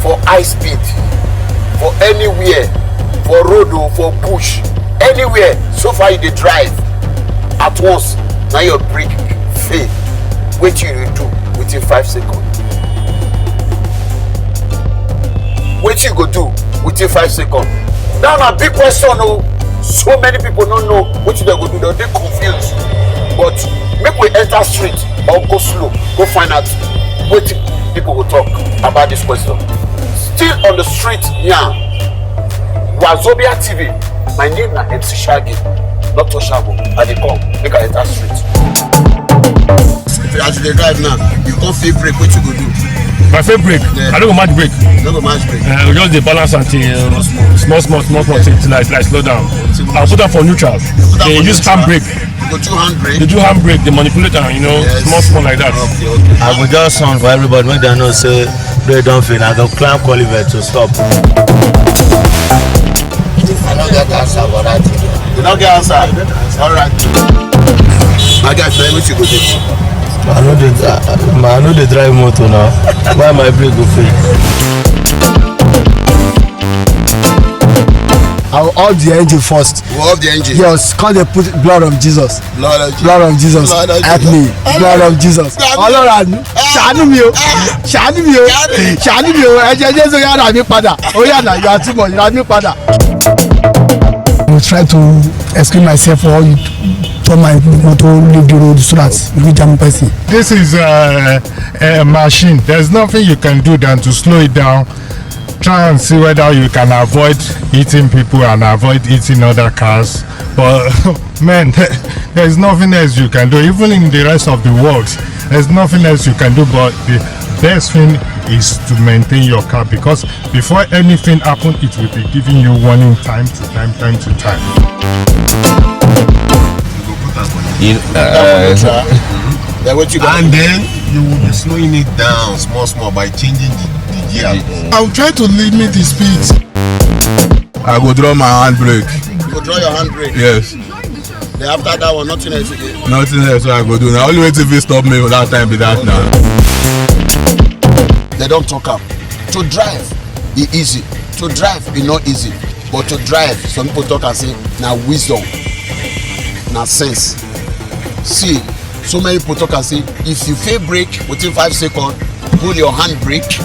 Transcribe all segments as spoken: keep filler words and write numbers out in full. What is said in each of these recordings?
for high speed, for anywhere, for road o, for bush, anywhere. So far you dey drive, at once na your brake fail. Wetin you dey do within five seconds? Wetin you go do within five seconds? That na big question o. So many people no know wetin dem go do, dem dey confused. But make we enter street or go slow, go find out wetin people go talk about this question. Still on the street yarn, Wazobia T V. My name na M C Shaggy. No touch am o. I dey come. Make I enter street. As you dey drive now, you come feel brake. Wetin you go do? My favorite brake. Yeah. I no go match brake. No go match brake. Uh, we just dey balance until uh, small, small, small, small, till, till I, till I slow down. I'll put am for neutral. Put am They for use neutral. Hand brake. You go do hand brake. They do hand brake. They manipulate am, you know, Yes. small, small like that. Okay, okay. I go just sound for everybody make dem know say brake don fail. I go climb culvert to stop. I no get answer for that. You no get answer. All right. My guy, tell me what you go do. I no dey, I, I no dey drive motor now. Why my brake go fail? I will off the engine first. We off the engine. Yes, come dey put blood of Jesus. Blood of Jesus. Blood of Jesus. Blood of Help Jesus. me. Help Blood me. of Jesus. Help me. Ọlọ́run àánú. Ṣàánú mi o. Ṣàánú mi o. Ṣàánú mi o. Ẹ jẹ́ Jésù yá rà mí padà. Ó yá nà yọ àtúmọ̀ rà mí padà. I will try to explain myself for all you turn my motor leave the road so that you reach jam person. This is a, a machine. There's nothing you can do than to slow it down. Try and see whether you can avoid hitting people and avoid hitting other cars. But man, there's nothing else you can do. Even in the rest of the world, there's nothing else you can do. But the best thing is to maintain your car, because before anything happens, it will be giving you warning time to time, time to time. You, uh, Then what you got? And then you will be slowing it down small, small by changing the, the gear. I'll try to limit the speed. I go draw my handbrake. You go draw your handbrake. Yes. Then after that one, nothing else again. Nothing else I go do. Na only wetin fit stop me for that time be that now. They don't talk am. To drive, e easy. To drive, e not easy. But to drive, some people talk and say, na wisdom, na sense. See, so many people talk and say, if you fail brake within five seconds, pull your hand brake,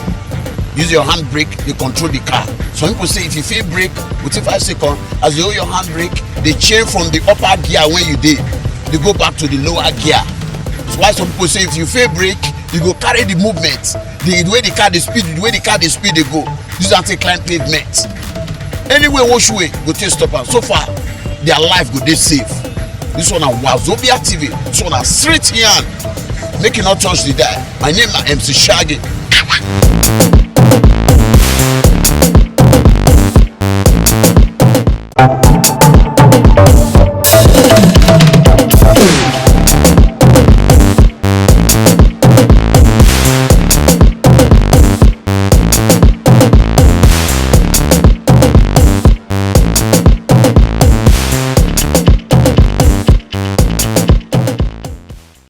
use your hand brake, you control the car. Some people say if you fail brake within five seconds, as you hold your hand brake, they change from the upper gear when you did, they go back to the lower gear. That's why some people say if you fail brake, you go carry the movement. The, the way the car dey speed, the way the car dey speed dey go, use am take climb pavement. Anyway, which way go take stop am? So far, their life go dey safe. This one na Wazobia T V. This one na street yarn. Make you not touch the dial. My name na M C Shaggy.